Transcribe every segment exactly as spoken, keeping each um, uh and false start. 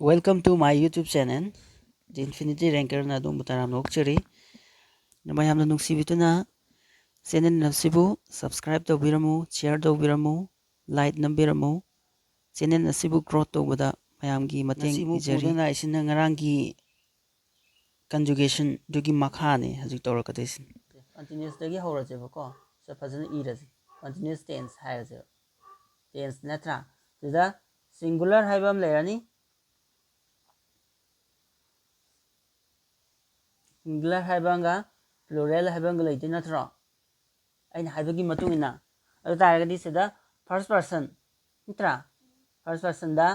Welcome to my YouTube channel, The Infinity Ranker-ꯅ ꯑꯗꯣꯝꯕꯨ ꯇꯔꯥꯝꯅ ꯑꯣꯛꯆꯔꯤ꯫ ꯃꯌꯥꯝꯅ ꯅꯨꯡꯁꯤꯕꯤꯗꯨꯅ channel ꯑꯁꯤꯕꯨ subscribe ꯇꯧꯕꯤꯔꯝꯃꯨ, share ꯇꯧꯕꯤꯔꯝꯃꯨ, like ꯅꯝꯕꯤꯔꯝꯃꯨ꯫ Channel ꯑꯁꯤꯕꯨ growth ꯇꯧꯕꯗ ꯃꯌꯥꯝꯒꯤ ꯃꯇꯦꯡ ꯉꯁꯤ ꯑꯃꯨꯛ ꯄꯤꯖꯔꯤ꯫ ꯄꯨꯗꯨꯅ ꯂꯥꯛꯏꯁꯤꯅ ꯉꯔꯥꯡꯒꯤ conjugation-ꯗꯨꯒꯤ ꯃꯈꯥꯅꯤ ꯍꯧꯖꯤꯛ ꯇꯧꯔꯛꯀꯗꯣꯏꯁꯤ꯫ Continuous-ꯇꯒꯤ ꯍꯧꯔꯁꯦꯕꯀꯣ, ꯁꯤꯗ ꯐꯖꯅ ꯏꯔꯁꯦ, continuous tense ꯍꯥꯏꯔꯁꯦꯕ꯫ Tense ꯅꯠꯇ꯭ꯔꯥ? ꯁꯤꯗ singular ꯍꯥꯏꯕ ꯑꯃ ꯂꯩꯔꯅꯤ, singular ꯍꯥꯏꯕ ꯑꯃꯒ plural ꯍꯥꯏꯕ ꯑꯃꯒ ꯂꯩꯗꯣꯏ ꯅꯠꯇ꯭ꯔꯣ? ꯑꯩꯅ ꯍꯥꯏꯕꯒꯤ ꯃꯇꯨꯡ ꯏꯟꯅ꯫ ꯑꯗꯨ ꯇꯥꯔꯒꯗꯤ ꯁꯤꯗ first person ꯅꯠꯇ꯭ꯔꯥ? First person-ꯗ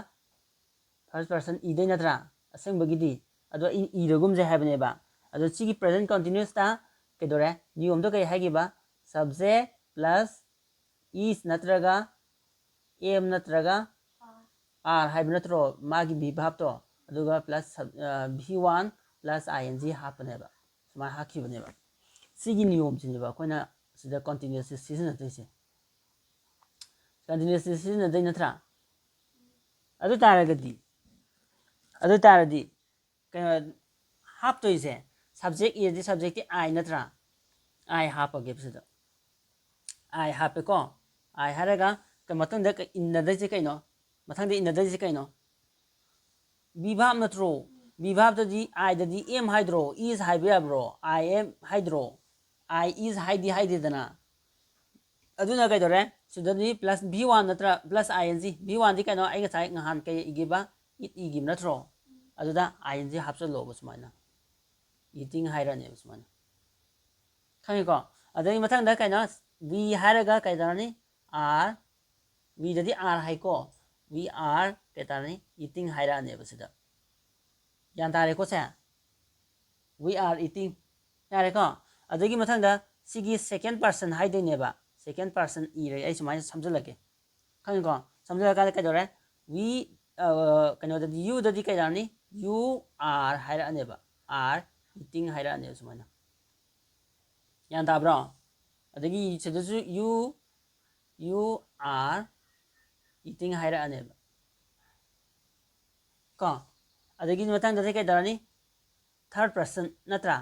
first person ꯏꯗꯣꯏ ꯅꯠꯇ꯭ꯔꯥ? ꯑꯁꯦꯡꯕꯒꯤꯗꯤ꯫ ꯑꯗꯣ ꯑꯩ ꯏꯔꯒꯨꯝꯁꯦ ꯍꯥꯏꯕꯅꯦꯕ꯫ ꯑꯗꯣ ꯁꯤꯒꯤ present continuous-ꯇ ꯀꯩꯗꯧꯔꯦ? ꯅꯤꯌꯣꯝꯗꯣ ꯀꯩ ꯍꯥꯏꯈꯤꯕ? Subject plus is ꯅꯠꯇ꯭ꯔꯒ am ꯅꯠꯇ꯭ꯔꯒ are ꯍꯥꯏꯕ ꯅꯠꯇ꯭ꯔꯣ ꯃꯥꯒꯤ verb-ꯇꯣ? ꯑꯗꯨꯒ plus sub-, ꯑ, V one plus I N G ꯍꯥꯞꯄꯅꯦꯕ, ꯁꯨꯃꯥꯏꯅ ꯍꯥꯞꯈꯤꯕꯅꯦꯕ꯫ ꯁꯤꯒꯤ ꯅꯤꯌꯣꯝꯁꯤꯅꯦꯕ ꯑꯩꯈꯣꯏꯅ ꯁꯤꯗ continuous-ꯁꯦ ꯁꯤꯖꯤꯟꯅꯗꯣꯏꯁꯦ꯫ Continuous-ꯁꯦ ꯁꯤꯖꯤꯟꯅꯗꯣꯏ ꯅꯠꯇ꯭ꯔꯥ? ꯑꯗꯨ ꯇꯥꯔꯒꯗꯤ, ꯑꯗꯨ ꯇꯥꯔꯗꯤ ꯀꯩꯅꯣ ꯍꯥꯞꯇꯣꯏꯁꯦ, subject ꯏꯔꯗꯤ subject-ꯇꯤ I ꯅꯠꯇ꯭ꯔꯥ? I ꯍꯥꯞꯄꯒꯦꯕ ꯁꯤꯗ꯫ I ꯍꯥꯞꯄꯦꯀꯣ꯫ I ꯍꯥꯏꯔꯒ ꯀ-, ꯃꯇꯨꯡꯗ ꯀ-, ꯏꯟꯅꯗꯣꯏꯁꯦ ꯀꯩꯅꯣ? ꯃꯊꯪꯗ ꯏꯟꯅꯗꯣꯏꯁꯦ ꯀꯩꯅꯣ? V verb ꯅꯠꯇ꯭ꯔꯣ? V verb-ꯇꯗꯤ I-ꯗꯗꯤ am ꯍꯥꯏꯗ꯭ꯔꯣ? Is ꯍꯥꯏꯕ ꯌꯥꯕ꯭ꯔꯣ? I am ꯍꯥꯏꯗ꯭ꯔꯣ? I is ꯍꯥꯏꯗꯤ ꯍꯥꯏꯗꯦꯗꯅ꯫ ꯑꯗꯨꯅ ꯀꯩꯗꯧꯔꯦ? ꯁꯤꯗꯗꯤ plus V one ꯅꯠꯇ꯭ꯔꯥ? Plus I N G꯫ V one-ꯗꯤ ꯀꯩꯅꯣ? ꯑꯩ ꯉꯁꯥꯏ ꯉꯍꯥꯟ ꯀꯩ ꯏꯈꯤꯕ? Eat ꯏꯈꯤꯕ ꯅꯠꯇ꯭ꯔꯣ? ꯑꯗꯨꯗ I N G ꯍꯥꯞꯆꯜꯂꯣꯕ ꯁꯨꯃꯥꯏꯅ꯫ Eating ꯍꯥꯏꯔꯛꯑꯅꯦꯕ ꯁꯨꯃꯥꯏꯅ꯫ ꯈꯪꯉꯤꯀꯣ? ꯑꯗꯩ ꯃꯊꯪꯗ ꯀꯩꯅꯣ? We ꯍꯥꯏꯔꯒ ꯀꯩ ꯇꯧꯔꯅꯤ? Are꯫ We-ꯗꯗꯤ are ꯍꯥꯏꯀꯣ꯫ We are ꯀꯩ ꯇꯥꯔꯅꯤ? Eating ꯍꯥꯏꯔꯛꯑꯅꯦꯕ ꯁꯤꯗ꯫ ꯒ꯭ꯌꯥꯟ ꯇꯥꯔꯦꯀꯣ ꯁꯦ? We are eating꯫ ꯌꯥꯔꯦꯀꯣ? ꯑꯗꯨꯒꯤ ꯃꯊꯪꯗ ꯁꯤꯒꯤ second person ꯍꯥꯏꯗꯣꯏꯅꯦꯕ꯫ Second person ꯏꯔꯦ ꯑꯩ ꯁꯨꯃꯥꯏꯅ ꯁꯝꯖꯜꯂꯛꯀꯦ꯫ ꯈꯪꯉꯤꯀꯣ? ꯁꯝꯖꯜꯂꯀꯥꯟꯗ ꯀꯩꯗꯧꯔꯦ? We, ꯑ, ꯀꯩꯅꯣꯗꯗꯤ, you-ꯗꯗꯤ ꯀꯩ ꯇꯥꯔꯅꯤ? You are ꯍꯥꯏꯔꯛꯑꯅꯦꯕ꯫ Are eating ꯍꯥꯏꯔꯛꯑꯅꯦꯕ ꯁꯨꯃꯥꯏꯅ꯫ ꯒ꯭ꯌꯥꯟ ꯇꯥꯕ꯭ꯔꯣ? ꯑꯗꯒꯤ ꯁꯤꯗꯁꯨ you, you are eating ꯍꯥꯏꯔꯛꯑꯅꯦꯕ꯫ ꯀꯣ꯫ ꯑꯗꯒꯤ ꯃꯊꯪꯗꯗꯤ ꯀꯩꯗꯧꯔꯅꯤ? Third person ꯅꯠꯇ꯭ꯔꯥ?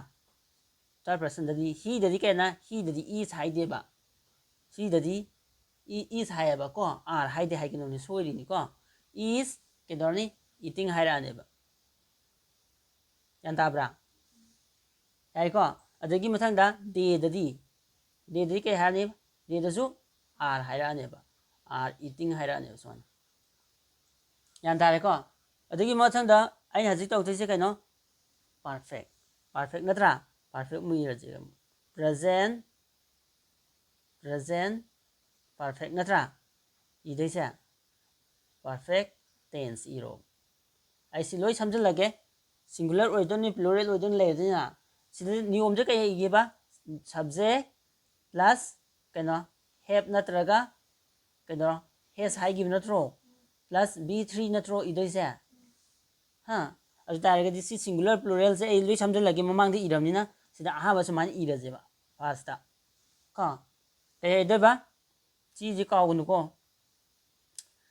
Third personꯗꯗꯤ, heꯗꯗꯤ ꯀꯩꯅꯣ? Heꯗꯗꯤ is ꯍꯥꯏꯗꯦꯕ꯫ Heꯗꯗꯤ is ꯍꯥꯏꯌꯦꯕꯀꯣ, are ꯍꯥꯏꯗꯦ ꯍꯥꯏꯒꯅꯨꯅꯦ, ꯁꯣꯏꯔꯤꯅꯤꯀꯣ꯫ Is ꯀꯩꯗꯧꯔꯅꯤ? Eating ꯍꯥꯏꯔꯛꯑꯅꯦꯕ꯫ ꯒ꯭ꯌꯥꯟ ꯇꯥꯕ꯭ꯔꯥ? ꯌꯥꯏꯀꯣ? ꯑꯗꯒꯤ ꯃꯊꯪꯗ theyꯗꯗꯤ, theyꯗꯗꯤ ꯀꯩ ꯍꯥꯏꯔꯅꯤ? Theyꯗꯁꯨ are ꯍꯥꯏꯔꯛꯑꯅꯦꯕ, are eating ꯍꯥꯏꯔꯛꯑꯅꯦꯕ ꯁꯨꯃꯥꯏꯅ꯫ ꯒ꯭ꯌꯥꯟ ꯇꯥꯔꯦꯀꯣ? ꯑꯗꯨꯒꯤ ꯃꯊꯪꯗ ꯑꯩꯅ ꯍꯧꯖꯤꯛ ꯇꯧꯗꯣꯏꯁꯦ ꯀꯩꯅꯣ? Perfect꯫ Perfect ꯅꯠꯇ꯭ꯔꯥ? Perfect ꯑꯃꯨꯛ ꯏꯔꯁꯦ꯫ Present, present perfect ꯅꯠꯇ꯭ꯔꯥ? ꯏꯗꯣꯏꯁꯦ perfect tense ꯏꯔꯣ꯫ ꯑꯩ ꯁꯤ ꯂꯣꯏ ꯁꯝꯖꯤꯜꯂꯒꯦ꯫ Singular ꯑꯣꯏꯗꯣꯏꯅꯤ, plural ꯑꯣꯏꯗꯣꯏꯅꯤ, ꯂꯩꯔꯗꯣꯏꯅ꯫ ꯁꯤꯗ ꯅꯤꯌꯣꯝꯁꯦ ꯀꯩ ꯏꯒꯦꯕ? Subject plus ꯀꯩꯅꯣ, have ꯅꯠꯇ꯭ꯔꯒ ꯀꯩꯅꯣ, has ꯍꯥꯏꯈꯤꯕ ꯅꯠꯇ꯭ꯔꯣ? Plus be three ꯅꯠꯇ꯭ꯔꯣ ꯏꯗꯣꯏꯁꯦ? ꯍꯥ? ꯑꯗꯨ ꯇꯥꯔꯒꯗꯤ ꯁꯤ singular pluralꯁꯦ ꯑꯩ ꯂꯣꯏ ꯁꯝꯖꯤꯜꯂꯒꯦ, ꯃꯃꯥꯡꯗ ꯏꯔꯕꯅꯤꯅ ꯁꯤꯗ ꯑꯍꯥꯟꯕ ꯁꯨꯃꯥꯏꯅ ꯏꯔꯁꯦꯕ꯫ Firstꯇ ꯀꯣ, ꯀꯩ ꯏꯗꯣꯏꯕ? ꯁꯤꯁꯦ ꯀꯥꯎꯒꯅꯨꯀꯣ꯫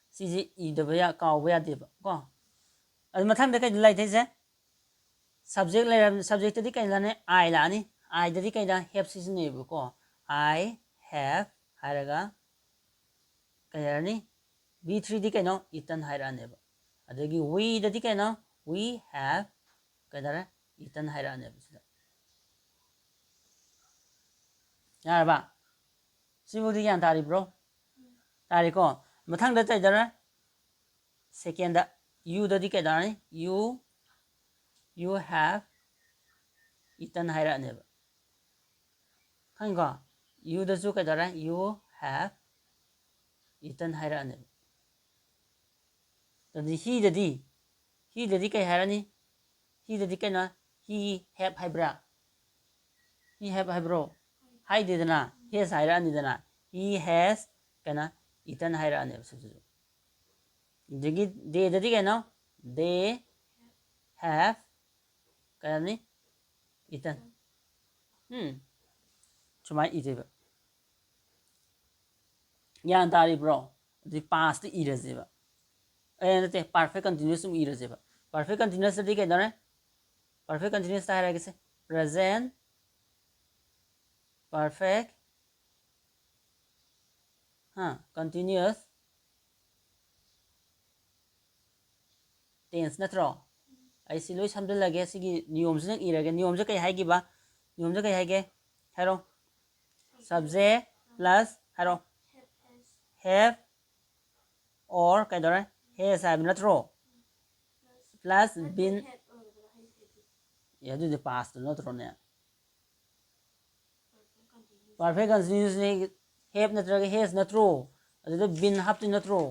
ꯁꯤꯁꯦ ꯏꯗꯕ ꯌꯥ-, ꯀꯥꯎꯕ ꯌꯥꯗꯦꯕ ꯀꯣ꯫ ꯑꯗꯨ ꯃꯊꯪꯗ ꯀꯩꯗ ꯂꯩꯗꯣꯏꯁꯦ? Subject ꯂꯩꯔꯕ, subjectꯇꯗꯤ ꯀꯩ ꯂꯥꯛꯑꯅꯤ? I ꯂꯥꯛꯑꯅꯤ꯫ Iꯗꯗꯤ ꯀꯩꯗ? Have ꯁꯤꯖꯤꯟꯅꯩꯌꯦꯕꯀꯣ꯫ I have ꯍꯥꯏꯔꯒ ꯀꯩ ꯍꯥꯏꯔꯅꯤ? Be threeꯗꯤ ꯀꯩꯅꯣ? Eaten ꯍꯥꯏꯔꯛꯑꯅꯦꯕ꯫ ꯑꯗꯒꯤ weꯗꯗꯤ ꯀꯩꯅꯣ? We have ꯀꯩꯗꯧꯔꯦ? Eaten ꯍꯥꯏꯔꯛꯑꯅꯦꯕ ꯁꯤꯗ꯫ ꯌꯥꯔꯕ? ꯁꯤꯐꯥꯎꯗꯤ ꯒ꯭ꯌꯥꯟ ꯇꯥꯔꯤꯕ꯭ꯔꯣ? ꯇꯥꯔꯦꯀꯣ? ꯃꯊꯪꯗ ꯀꯩꯗꯧꯔꯦ? Secondꯗ, youꯗꯗꯤ ꯀꯩꯗꯧꯔꯅꯤ? You, you have eaten ꯍꯥꯏꯔꯛꯑꯅꯦꯕ꯫ ꯈꯪꯉꯤꯀꯣ? Youꯗꯁꯨ ꯀꯩꯗꯧꯔꯦ? You have eaten ꯍꯥꯏꯔꯛꯑꯅꯦꯕ꯫ ꯑꯗꯨꯗꯤ heꯗꯗꯤ, heꯗꯗꯤ ꯀꯩ ꯍꯥꯏꯔꯅꯤ? Heꯗꯗꯤ ꯀꯩꯅꯣ? He have ꯍꯥꯏꯕ꯭ꯔꯥ? He have ꯍꯥꯏꯕ꯭ꯔꯣ? ꯍꯥꯏꯗꯦꯗꯅ, has ꯍꯥꯏꯔꯛꯑꯅꯤꯗꯅ꯫ He has ꯀꯩꯅꯣ? Eaten ꯍꯥꯏꯔꯛꯑꯅꯦꯕ ꯁꯤꯗꯁꯨ꯫ ꯑꯗꯒꯤ theyꯗꯗꯤ ꯀꯩꯅꯣ? They have ꯀꯩ ꯍꯥꯏꯅꯤ? Eaten꯫ ꯎꯝ꯫ ꯁꯨꯃꯥꯏꯅ ꯏꯗꯣꯏꯕ꯫ ꯒ꯭ꯌꯥꯟ ꯇꯥꯔꯤꯕ꯭ꯔꯣ? ꯑꯗꯨꯗꯤ pastꯇ ꯏꯔꯁꯦꯕ꯫ ꯑꯦ ꯅꯠꯇꯦ, perfect continuous ꯑꯗꯨꯝ ꯏꯔꯁꯦꯕ꯫ Perfect continuousꯇꯗꯤ ꯀꯩꯗꯧꯔꯦ? Perfect continuousꯇ ꯍꯥꯏꯔꯒꯦꯁꯦ, present perfect ꯍꯥ continuous tense ꯅꯠꯇ꯭ꯔꯣ? ꯑꯩ ꯁꯤ ꯂꯣꯏ ꯁꯝꯖꯤꯜꯂꯒꯦ, ꯁꯤꯒꯤ ꯅꯤꯌꯣꯝꯁꯤꯗꯪ ꯏꯔꯒꯦ꯫ ꯅꯤꯌꯣꯝꯁꯦ ꯀꯩ ꯍꯥꯏꯈꯤꯕ? ꯅꯤꯌꯣꯝꯁꯦ ꯀꯩ ꯍꯥꯏꯒꯦ? ꯍꯥꯏꯔꯣ꯫ Subject plus ꯍꯥꯏꯔꯣ, have or ꯀꯩꯗꯧꯔꯦ? Has ꯍꯥꯏꯕ ꯅꯠꯇ꯭ꯔꯣ? Plus been. ꯑꯦ ꯑꯗꯨꯗꯤ pastꯇꯨ ꯅꯠꯇ꯭ꯔꯣꯅꯦ? Perfect continuousꯅꯦ, have ꯅꯠꯇ꯭ꯔꯒ has ꯅꯠꯇ꯭ꯔꯣ? ꯑꯗꯨꯗ been ꯍꯥꯞꯇꯣꯏ ꯅꯠꯇ꯭ꯔꯣ?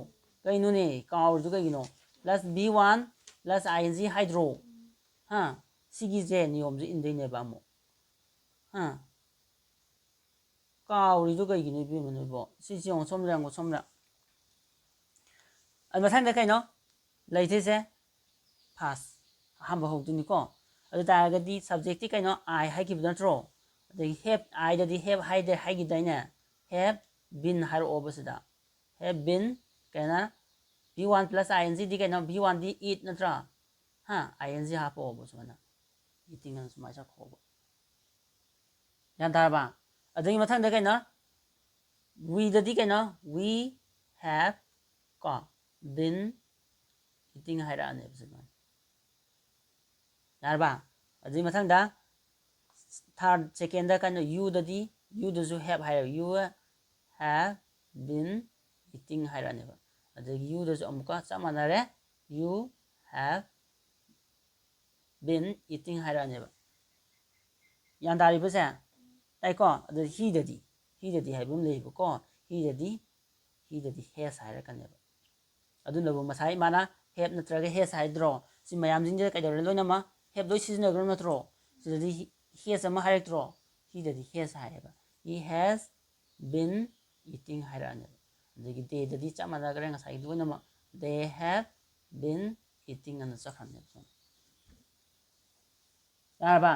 ꯀꯩꯅꯣꯅꯦ ꯀꯥꯎꯔꯤꯗꯨ ꯀꯩꯒꯤꯅꯣ? Plus be one plus ing ꯍꯥꯏꯗ꯭ꯔꯣ? ꯍꯥ, ꯁꯤꯒꯤꯁꯦ ꯅꯤꯌꯣꯝꯁꯦ ꯏꯟꯗꯣꯏꯅꯦꯕ ꯑꯃꯨꯛ꯫ ꯍꯥ, ꯀꯥꯎꯔꯤꯗꯨ ꯀꯩꯒꯤꯅꯣ ꯏꯕꯦꯝꯃ ꯅꯣꯏꯕꯣ? ꯁꯤꯁꯦ ꯌꯦꯡꯉꯣ, ꯁꯣꯝꯗ ꯌꯦꯡꯉꯣ, ꯁꯣꯝꯗ꯫ ꯑꯗꯨ ꯃꯊꯪꯗ ꯀꯩꯅꯣ ꯂꯩꯗꯣꯏꯁꯦ? Past ꯑꯍꯥꯟꯕ ꯍꯧꯗꯣꯏꯅꯤꯀꯣ꯫ ꯑꯗꯨ ꯇꯥꯔꯒꯗꯤ subjectꯇꯤ ꯀꯩꯅꯣ? I ꯍꯥꯏꯈꯤꯕ ꯅꯠꯇ꯭ꯔꯣ? ꯑꯗꯒꯤ have, Iꯗꯗꯤ have ꯍꯥꯏꯗꯦ ꯍꯥꯏꯈꯤꯗꯥꯏꯅꯦ? Have been ꯍꯥꯏꯔꯛꯑꯣꯕ ꯁꯤꯗ꯫ Have been ꯀꯩꯅꯣ? Be one plus ingꯗꯤ ꯀꯩꯅꯣ? Be oneꯗꯤ eat ꯅꯠꯇ꯭ꯔꯥ? ꯍꯥ, ing ꯍꯥꯞꯄꯛꯑꯣꯕ ꯁꯨꯃꯥꯏꯅ꯫ Eating ꯑꯅ ꯁꯨꯃꯥꯏꯅ ꯆꯠꯈꯣꯕ꯫ ꯒ꯭ꯌꯥꯟ ꯇꯥꯔꯕ? ꯑꯗꯨꯒꯤ ꯃꯊꯪꯗ ꯀꯩꯅꯣ? Weꯗꯗꯤ ꯀꯩꯅꯣ? We have ꯀꯣ, been eating ꯍꯥꯏꯔꯛꯑꯅꯦꯕ ꯁꯨꯃꯥꯏꯅ꯫ ꯌꯥꯔꯕ? ꯑꯗꯨꯒꯤ ꯃꯊꯪꯗ third, secondꯗ ꯀꯩꯅꯣ? Youꯗꯗꯤ, youꯗꯁꯨ have ꯍꯥꯏꯔꯦ꯫ You have been eating ꯍꯥꯏꯔꯛꯑꯅꯦꯕ꯫ ꯑꯗꯒꯤ youꯗꯁꯨ ꯑꯃꯨꯛꯀ ꯆꯞ ꯃꯥꯟꯅꯔꯦ꯫ You have been eating ꯍꯥꯏꯔꯛꯑꯅꯦꯕ꯫ ꯒ꯭ꯌꯥꯟ ꯇꯥꯔꯤꯕꯁꯦ? ꯇꯥꯏꯀꯣ? ꯑꯗꯨ heꯗꯗꯤ, heꯗꯗꯤ ꯍꯥꯏꯕ ꯑꯃ ꯂꯩꯌꯦꯕꯀꯣ꯫ Heꯗꯗꯤ, heꯗꯗꯤ has ꯍꯥꯏꯔꯛꯀꯅꯦꯕ꯫ ꯑꯗꯨꯅꯕꯨ ꯉꯁꯥꯏ ꯃꯥꯅ have ꯅꯠꯇ꯭ꯔꯒ has ꯍꯥꯏꯗ꯭ꯔꯣ? ꯁꯤ ꯃꯌꯥꯝꯁꯤꯡꯁꯤꯗ ꯀꯩꯗꯧꯔꯦ? ꯂꯣꯏꯅꯃꯛ have ꯂꯣꯏ ꯁꯤꯖꯤꯟꯅꯈ꯭ꯔꯕ ꯅꯠꯇ꯭ꯔꯣ? ꯁꯤꯗꯗꯤ has ꯑꯃ ꯍꯥꯏꯔꯛꯇ꯭ꯔꯣ? Heꯗꯗꯤ has ꯍꯥꯏꯌꯦꯕ꯫ He has been eating ꯍꯥꯏꯔꯛꯑꯅꯦꯕ꯫ ꯑꯗꯒꯤ theyꯗꯗꯤ ꯆꯞ ꯃꯥꯟꯅꯈ꯭ꯔꯦ ꯉꯁꯥꯏꯒꯤ ꯂꯣꯏꯅꯃꯛ꯫ They have been eating ꯑꯅ ꯆꯠꯈ꯭ꯔꯅꯦꯕ꯫ ꯌꯥꯔꯕ?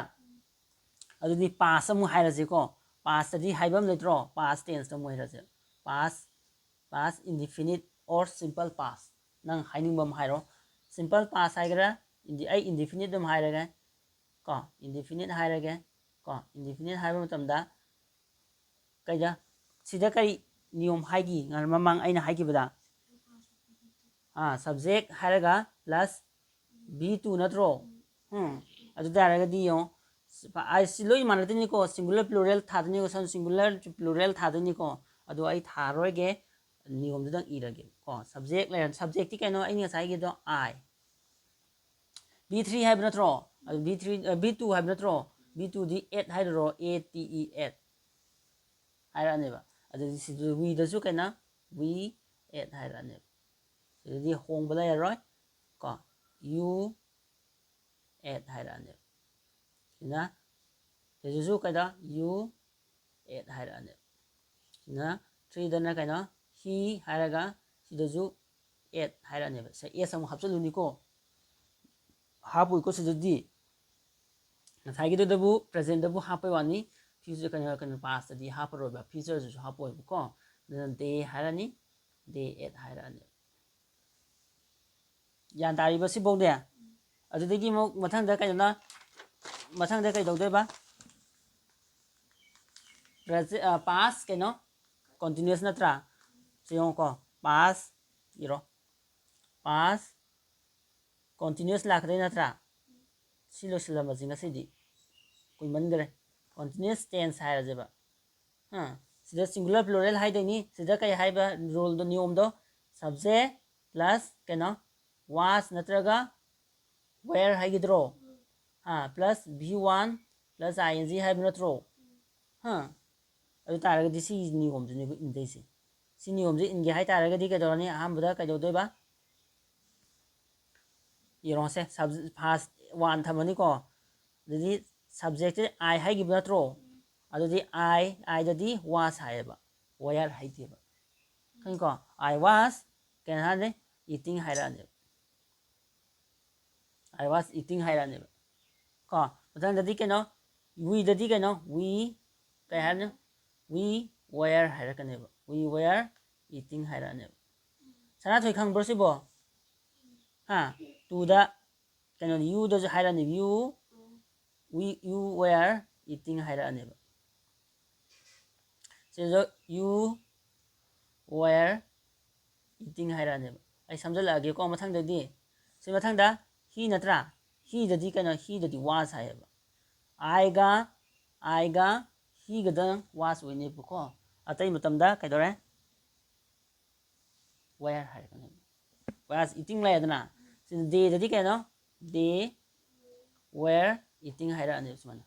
ꯑꯗꯨꯗꯤ past ꯑꯃꯨꯛ ꯍꯥꯏꯔꯁꯤꯀꯣ꯫ Pastꯇꯗꯤ ꯍꯥꯏꯕ ꯑꯃ ꯂꯩꯇ꯭ꯔꯣ? Past tenseꯇ ꯑꯃꯨꯛ ꯍꯥꯏꯔꯁꯦ꯫ Past, past indefinite or simple past꯫ ꯅꯪ ꯍꯥꯏꯅꯤꯡꯕ ꯑꯃ ꯍꯥꯏꯔꯣ꯫ Simple past ꯍꯥꯏꯒꯦꯔꯥ, indi- ꯑꯩ indefinite ꯑꯗꯨꯝ ꯍꯥꯏꯔꯒꯦ ꯀꯣ, indefinite ꯍꯥꯏꯔꯒꯦ ꯀꯣ꯫ Indefinite ꯍꯥꯏꯕ ꯃꯇꯝꯗ ꯀꯩꯗ, ꯁꯤꯗ ꯀꯔꯤ ꯅꯤꯌꯣꯝ ꯍꯥꯏꯈꯤ ꯉ- ꯃꯃꯥꯡ ꯑꯩꯅ ꯍꯥꯏꯈꯤꯕꯗ? ꯑꯥ, subject ꯍꯥꯏꯔꯒ plus V two ꯅꯠꯇ꯭ꯔꯣ? ꯎꯝ, ꯑꯗꯨ ꯇꯥꯔꯒꯗꯤ ꯌꯦꯡꯉꯣ, ꯁꯤ ꯂꯣꯏ ꯃꯥꯟꯅꯗꯣꯏꯅꯤꯀꯣ, singular plural ꯊꯥꯗꯣꯏꯅꯤꯀꯣ, ꯁꯣꯝ singular plural ꯊꯥꯗꯣꯏꯅꯤꯀꯣ꯫ ꯑꯗꯣ ꯑꯩ ꯊꯥꯔꯣꯏꯒꯦ, ꯅꯤꯌꯣꯝꯗꯨꯗꯪ ꯏꯔꯒꯦ ꯀꯣ꯫ Subject ꯂꯩꯔ, subjectꯇꯤ ꯀꯩꯅꯣ? ꯑꯩꯅ ꯉꯁꯥꯏꯒꯤꯗꯣ I꯫ V three ꯍꯥꯏꯕ ꯅꯠꯇ꯭ꯔꯣ? ꯑꯗꯨ V three, V two ꯍꯥꯏꯕ ꯅꯠꯇ꯭ꯔꯣ? V twoꯗꯤ at ꯍꯥꯏꯗꯣꯏꯔꯣ? A T E at ꯍꯥꯏꯔꯛꯑꯅꯦꯕ꯫ ꯑꯗꯨꯗꯤ ꯁꯤꯗ Vꯗꯁꯨ ꯀꯩꯅꯣ? V at ꯍꯥꯏꯔꯛꯑꯅꯦꯕ꯫ ꯁꯤꯗꯗꯤ ꯍꯣꯡꯕ ꯂꯩꯔꯔꯣꯏ ꯀꯣ꯫ U at ꯍꯥꯏꯔꯛꯑꯅꯦꯕ꯫ ꯁꯤꯅ ꯁꯤꯗꯁꯨ ꯀꯩꯗ? U at ꯍꯥꯏꯔꯛꯑꯅꯦꯕ꯫ ꯁꯤꯅ threeꯗꯅ ꯀꯩꯅꯣ? He ꯍꯥꯏꯔꯒ ꯁꯤꯗꯁꯨ at ꯍꯥꯏꯔꯛꯑꯅꯦꯕ꯫ ꯁꯦ, S ꯑꯃꯨꯛ ꯍꯥꯞꯆꯤꯜꯂꯨꯅꯤꯀꯣ꯫ ꯍꯥꯞꯄꯣꯏꯀꯣ ꯁꯤꯗꯗꯤ꯫ ꯉꯁꯥꯏꯒꯤꯗꯨꯗꯕꯨ presentꯇꯕꯨ ꯍꯥꯞꯄꯩ ꯋꯥꯅꯤ, future ꯀꯩꯅꯣ, ꯀꯩꯅꯣ, pastꯇꯗꯤ ꯍꯥꯞꯄꯔꯣꯏꯕ, futureꯗꯁꯨ ꯍꯥꯞꯄꯣꯏꯕꯀꯣ꯫ ꯑꯗꯨꯅ they ꯍꯥꯏꯔꯅꯤ, they at ꯍꯥꯏꯔꯛꯑꯅꯤ꯫ ꯒ꯭ꯌꯥꯟ ꯇꯥꯔꯤꯕ ꯁꯤꯐꯧꯗꯤ? ꯑꯗꯨꯗꯒꯤ ꯑꯃꯨꯛ ꯃꯊꯪꯗ ꯀꯩꯅꯣꯅ, ꯃꯊꯪꯗ ꯀꯩꯗꯧꯗꯣꯏꯕ? Present, past ꯀꯩꯅꯣ? Continuous ꯅꯠꯇ꯭ꯔꯥ? ꯁꯤ ꯌꯦꯡꯉꯨꯀꯣ, past ꯏꯔꯣ꯫ Past continuous ꯂꯥꯛꯀꯗꯣꯏ ꯅꯠꯇ꯭ꯔꯥ? ꯁꯤ ꯂꯣꯏꯁꯤꯜꯂꯝꯕꯁꯤ ꯉꯁꯤꯗꯤ ꯀꯨꯏꯃꯟꯈ꯭ꯔꯦ꯫ Continuous tense ꯍꯥꯏꯔꯁꯦꯕ꯫ ꯍꯥ, ꯁꯤꯗ singular plural ꯍꯥꯏꯗꯣꯏꯅꯤ꯫ ꯁꯤꯗ ꯀꯩ ꯍꯥꯏꯕ ruleꯗꯣ, ꯅꯤꯌꯣꯝꯗꯣ? Subject plus ꯀꯩꯅꯣ? Was ꯅꯠꯇ꯭ꯔꯒ were ꯍꯥꯏꯈꯤꯗ꯭ꯔꯣ? Ah, plus V one plus I N G ꯍꯥꯏꯕ ꯅꯠꯇ꯭ꯔꯣ? ꯍꯥ, ꯑꯗꯨ ꯇꯥꯔꯒꯗꯤ ꯁꯤꯒꯤ ꯅꯤꯌꯣꯝꯗꯨꯅꯦꯕ ꯏꯟꯗꯣꯏꯁꯦ꯫ ꯁꯤ ꯅꯤꯌꯣꯝꯁꯦ ꯏꯟꯒꯦ ꯍꯥꯏ ꯇꯥꯔꯒꯗꯤ ꯀꯩꯗꯧꯔꯅꯤ? ꯑꯍꯥꯟꯕꯗ ꯀꯩꯗꯧꯗꯣꯏꯕ? ꯌꯦꯡꯉꯣꯁꯦ, sub-, first one ꯊꯝꯃꯅꯤꯀꯣ꯫ ꯑꯗꯨꯗꯤ subjectꯁꯦ I ꯍꯥꯏꯈꯤꯕ ꯅꯠꯇ꯭ꯔꯣ? ꯑꯗꯨꯗꯤ I, Iꯗꯗꯤ was ꯍꯥꯏꯌꯦꯕ, were ꯍꯥꯏꯗꯦꯕ꯫ ꯈꯪꯉꯤꯀꯣ? I was ꯀꯩꯅꯣ ꯍꯥꯏꯔꯅꯤ? Eating ꯍꯥꯏꯔꯛꯑꯅꯦꯕ꯫ I was eating ꯍꯥꯏꯔꯛꯑꯅꯦꯕ꯫ ꯀꯣ, ꯃꯊꯪꯗꯗꯤ ꯀꯩꯅꯣ? Weꯗꯗꯤ ꯀꯩꯅꯣ? We ꯀꯩ ꯍꯥꯏꯔꯅꯤ? We were ꯍꯥꯏꯔꯛꯀꯅꯦꯕ꯫ We were eating ꯍꯥꯏꯔꯛꯑꯅꯦꯕ꯫ ꯁꯅꯥꯊꯣꯏ ꯈꯪꯕ꯭ꯔꯣ ꯁꯤꯕꯣ? ꯍꯥ? Toꯗ ꯀꯩꯅꯣꯅꯤ, youꯗꯁꯨ ꯍꯥꯏꯔꯛꯑꯅꯤ, you, we, you were eating ꯍꯥꯏꯔꯛꯑꯅꯦꯕ꯫ ꯁꯤꯗ you were eating ꯍꯥꯏꯔꯛꯑꯅꯦꯕ꯫ ꯑꯩ ꯁꯝꯖꯜꯂꯛꯑꯒꯦꯀꯣ ꯃꯊꯪꯗꯗꯤ꯫ ꯁꯤ ꯃꯊꯪꯗ he ꯅꯠꯇ꯭ꯔꯥ? Heꯗꯗꯤ ꯀꯩꯅꯣ? Heꯗꯗꯤ was ꯍꯥꯏꯌꯦꯕ꯫ Iꯒ, Iꯒ heꯒꯗꯪ was ꯑꯣꯏꯅꯦꯕꯀꯣ꯫ ꯑꯇꯩ ꯃꯇꯝꯗ ꯀꯩꯗꯧꯔꯦ? Were ꯍꯥꯏꯔꯛꯀꯅꯦꯕ꯫ Was eating ꯂꯩꯔꯦꯗꯅ꯫ ꯁꯤꯗ theyꯗꯗꯤ ꯀꯩꯅꯣ? They were eating ꯍꯥꯏꯔꯛꯑꯅꯦꯕ ꯁꯨꯃꯥꯏꯅ꯫